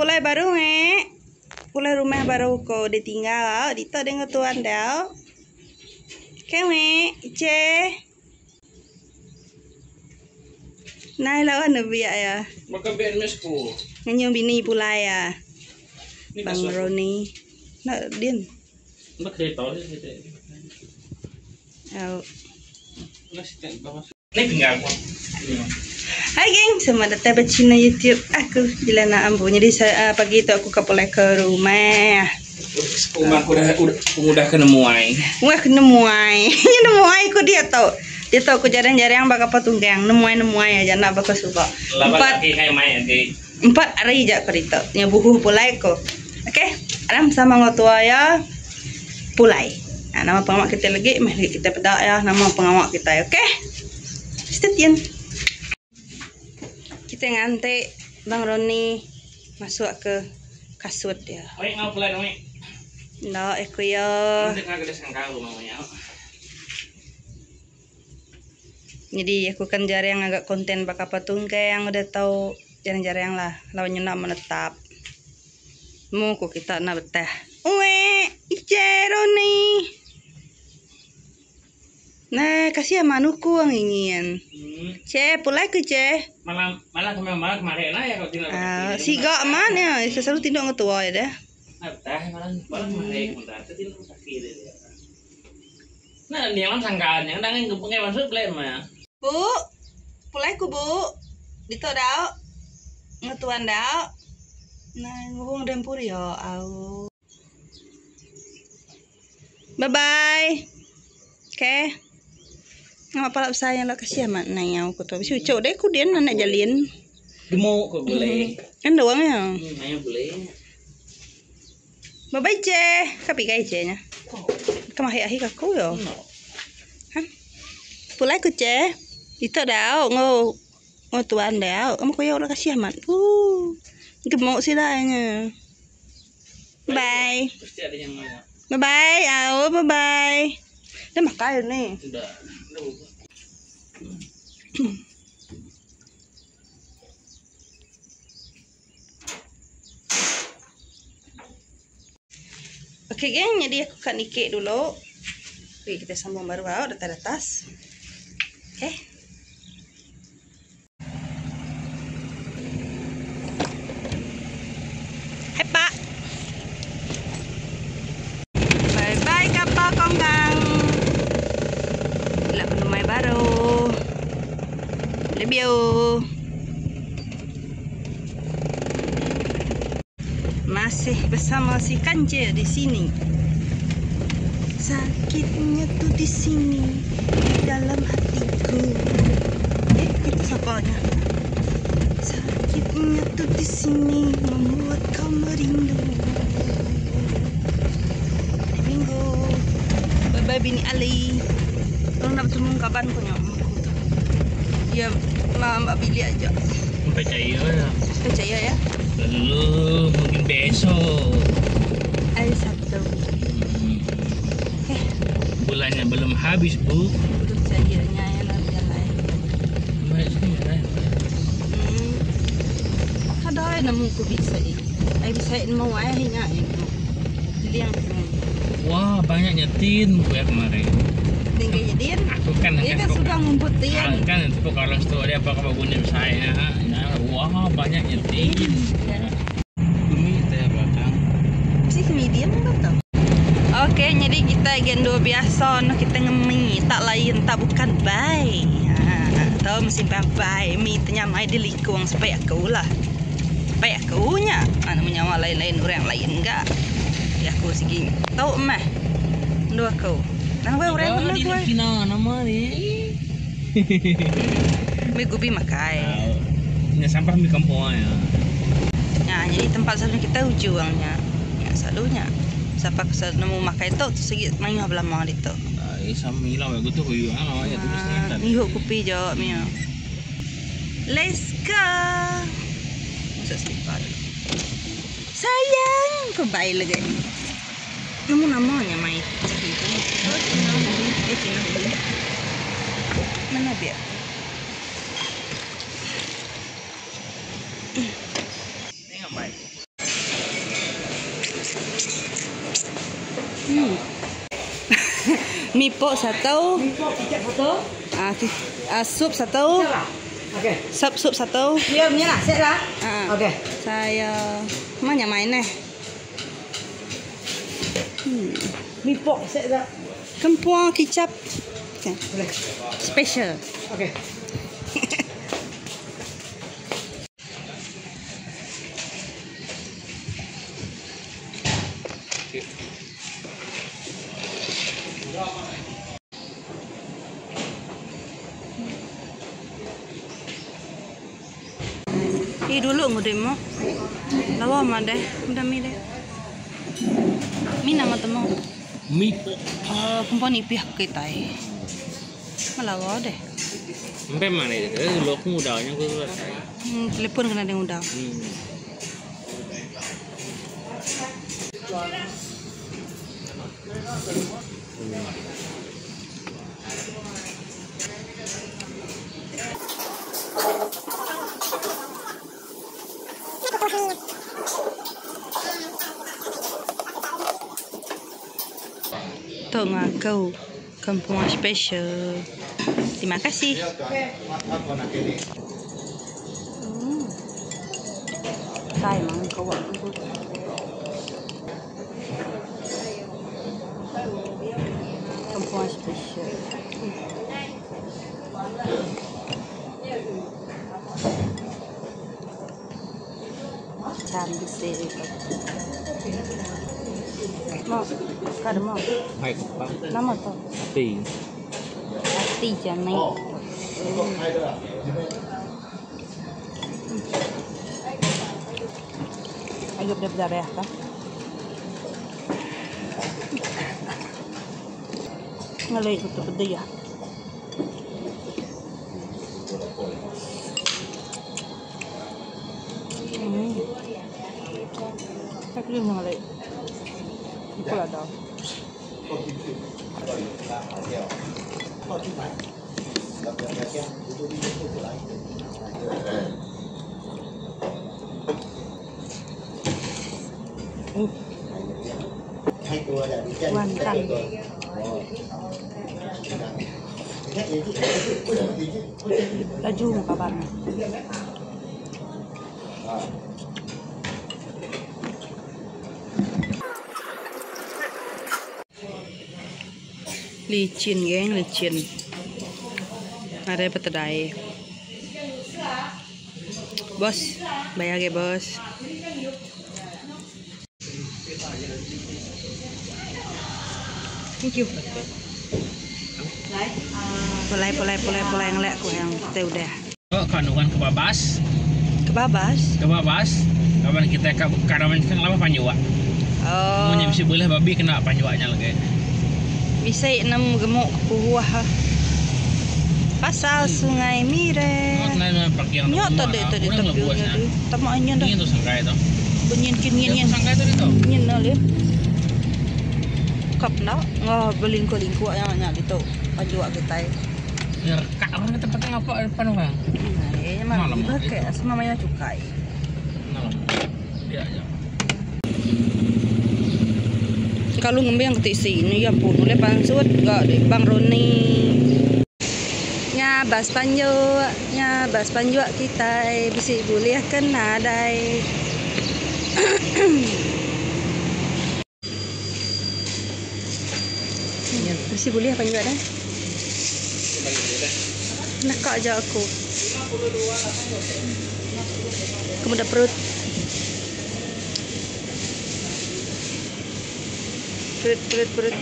pulai baru eh. Pulai rumah baru ko ditinggal au ditu deh enggau tuan dau. Okay weh, iche. Nai lawan ne biak ya. Baka biak mesku. Ngenyung bini pulai ya. Bang Roni. Nak din. Nak kereta ni. Au. Ni tinggal aku. Hai geng, selamat datang ba channel YouTube aku Jelana Ambu. Jadi uh, pagi tu aku ke pulai ke rumah. Rumah aku dah udah udah kena muai. Udah kena muai. Nya nemuai ku dia tu. Dia tu aku jarang-jarang baka patunggang, nemuai-nemuai aja nak baka suba. Empat lagi mai nanti. 4 hari je aku ditu. Nya buhuh pulai ku. Okey, aram sama enggau tua iya pulai. Ha, nama pengawa kita lagi meh lagi kita peda iya nama pengawa kitai okey. Stay tune. Kita nganti Bang Roni masuk ke kasut dia. Oi ngau pulai oi. Enda eh ku iya. Jadi aku kan jarang ngaga konten baka patungkang udah tau jarang-jarang lah lawan nya enda menetap. Mu ku kita enda betah. Uwe iche Roni. Nah kasih amat nuku ang ingin. Che pulai ke che. Malam malam kemarin malam kemarin lah ya kalau tinggal. Ah, siga amat ya, selalu tinduk enggau tua ya deh. Nah, betah malam malam kemarin bentar tinduk kaki dia. Nah, ni yang sangkaan yang dangin ke masuk play mah. Bu, pulai ku bu. Ditu dau. Ngetuan dau. Nah, ngubung dempur yo au. Bye bye. Okay. Nama pala besar yang lak kasih amat nai au ku tu. Bisi ucuk deh ku din anak jalin. Gemuk ko boleh. Kan doang ya. Ayo boleh. Bye bye che. Kapi kai che nya. Kemahi ahi aku yo. Ha? Pulai ku che. Itu dau ngau ngau tuan dau. Kamu ku yo lah kasih amat. Gemuk sida nya. Bye. Pasti ada yang mau. Bye bye. Au bye bye. Dah makan ni. Sudah. Okey geng, jadi aku kat nikik dulu. Okey, kita sambung baru au datai atas. Okey. Hai pak. Bye bye kapal kongkang. Ila penemai baru. Love you. Masih bersama si kancil di sini. Sakitnya tuh di sini, di dalam hatiku. Kita siapanya? Sakitnya tuh di sini membuat kau merindu. Hari Minggu. Bye bye bini Ali. Tolong nak bertemu kaban ku nyok. Ya, mak bilik aja. Percaya ya. Percaya ya. Belum, mungkin besok. Hari Sabtu. Okay. Bulannya belum habis, Bu. Belum cairnya ya nak jalan. Baik sini ya. Ada ai nemu ku bisa ni. Ai bisa mau ai hingga ini. Jadi yang Wah, banyaknya tin gue kemarin. tinggi din. Aku kan Dia kan sudah ngumpul tin. Kan itu kalau story apa bagusnya saya. Ya, wah, banyaknya tin. Bumi teh belakang. Si komedian betul. Okey, jadi kita gen dua biasa no kita ngemi tak lain tak bukan bai. Ha, tahu mesti bai mi tenyamai di likung supaya aku lah. Supaya aku nya. Ha, namanya lain-lain orang lain enggak. Ya aku sigi tahu mah. Dua aku. Nah, we orang Oh, benar di gue. Cina nama ni. Mi gubi makai. Ini sampah mi kampung ya. Nah, jadi tempat selalu kita ujuangnya. Ya, selalunya. Siapa kesal nemu makai tu segi mayuh belama ditu. Eh, sama hilang aku tu kuyu ah ya tu mesti Ngihup kopi je Mia. Let's go. Masuk selipar dulu. Sayang, kau baik lagi. Kamu namanya mai ciki tu. Oh, Cina ni. Eh, Cina ni. Mana biar? Tengok baik. Mi pok satu. Mi pok kicap satu. Ah, ah sup satu. Okey. Sup sup satu. Ya, punya lah, set lah. Ah. Okey. Saya mana main eh? Mi pok set tak? Kempuang kicap. Okay. Boleh. Special. Okey. Ih dulu ngudai mo. Lawa ma deh, udah mi deh. Mi nama temu. Mi pok. Oh, perempuan ni pihak kita eh. Malawa deh. Sampai mana itu? Dulu aku mudanya aku tu. Telefon kena dia undang. Tok ngakau kampung special. Terima kasih. Sai mang kau Kampung special. Cam bisi. Mau, kada mau. Baik, bang. Nama tu? Ti. Ati janai. Agak berdarah kah? Ngalai itu pedih ya. Aku juga ngalai. Aku lah dah. Wantan. Laju muka ban. Licin geng, licin. Ada petedai. Bos, bayar ke bos. Thank you. Boleh, boleh, boleh, boleh ngelak aku yang kita udah. Oh, kandungan kebabas. Kebabas? Kebabas. Kawan kita ke karawan kan lama panjua. Oh. Punya bisa boleh babi kena panjuanya lagi. Bisa enam gemuk puah. Pasal Sungai Mire. Oh, tenang, parkir Nyok tadi tadi tapi tamak nya dah. Ini tu sangkai tu. Bunyin kin nyin nyin. Sangkai tu tu. Nyin dah le. Kap nak ngah berlingkuh-lingkuh yang nak itu panjuak kita. Ya, kak orang kita pakai apa depan orang? Eh, mana pakai semua maya cukai. Malam. Ya, ya. Kalau ngembe yang ketik sini ya pun boleh pansut gak deh Bang Roni. Nya bas panjuk, nya bas panjuk kita bisi boleh kena dai. Bisi boleh panjuk dah. Nak kak aja aku. Kemudian perut. Perut, perut, perut.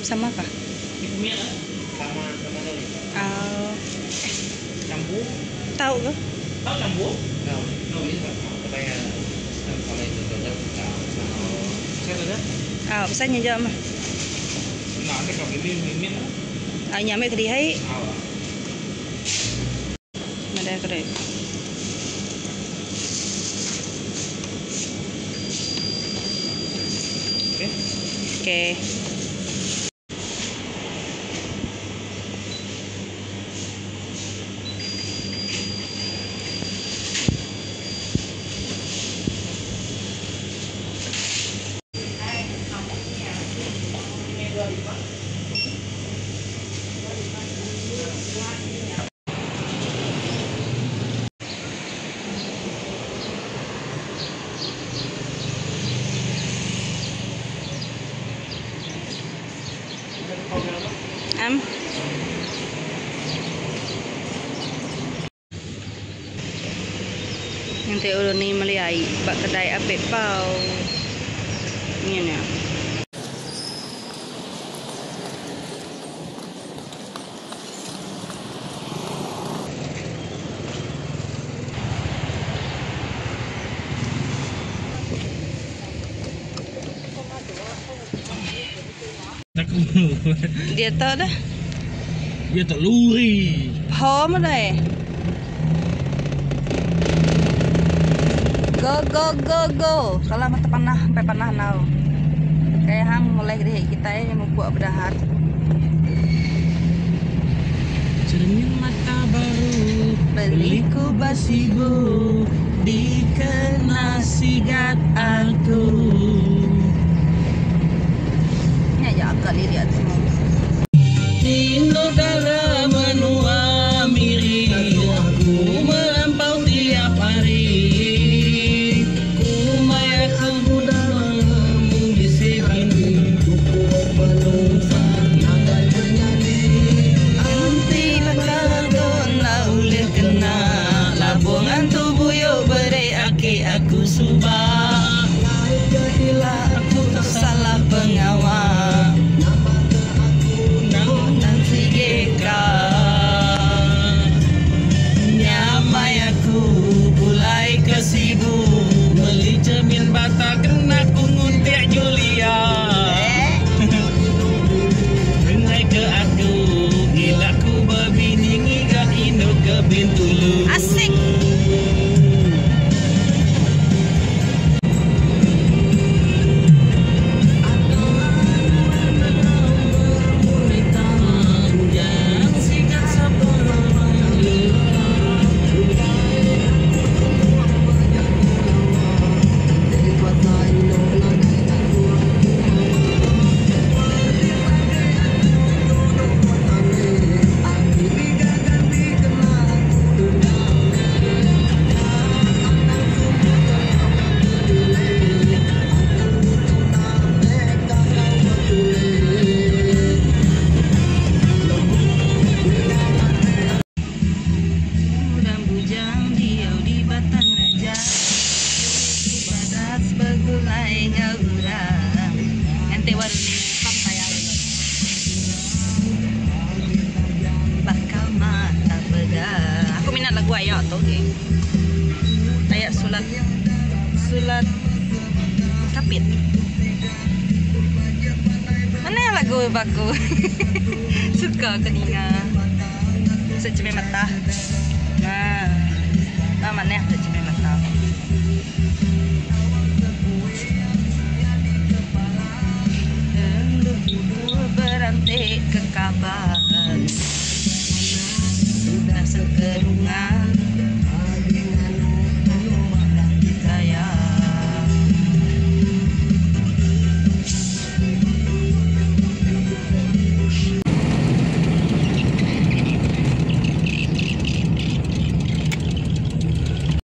Sama kah? Sama, sama lagi. Oh. Campur. Tahu ke? Tahu campur? Tahu. Tahu ini. Katanya kalau itu Saya ada. Ah, pesannya jam. Nah, ada kalau ini mimin. Ah, nyampe ke dihai. Ah. Ada kedai. Okey. Okey. Am. Nganti ulun ni meli ai ba kedai Apek Pau. Nyin nya. Dia tu dah. Dia tak luri. Pom dah. Go go go go. Kalau mata panah sampai panah nau. Kayak hang mulai deh kita eh mupuk berdahat. Cermin mata baru Beli ku basibu dikena sigat aku. Nya ya agak lirik tu semua. Tinduk dara menua miri Ku melampau tiap hari Ku maya aku nemu bisi bini Enti baka tu enda ulih kena Labung antu buyu beri aki aku suba Aku salah pengawa Nang sigi ka Nyamai aku pulai ke Sibu Meli cermin bata kena ku nguntik Julia Enggai ke aku gila ku bebini ngiga indu ke Bintulu. Asik. Udang bujang diau di Batang Raja Badas begulai enggau urang Nganti baru ni pantai alun Bakal mata peda Aku minat lagu ayak tu geng Ayak sulat sulat kapit Mana lagu baku Suka aku ninga. Secemil mata. Nah. Nah maneh secemil mata.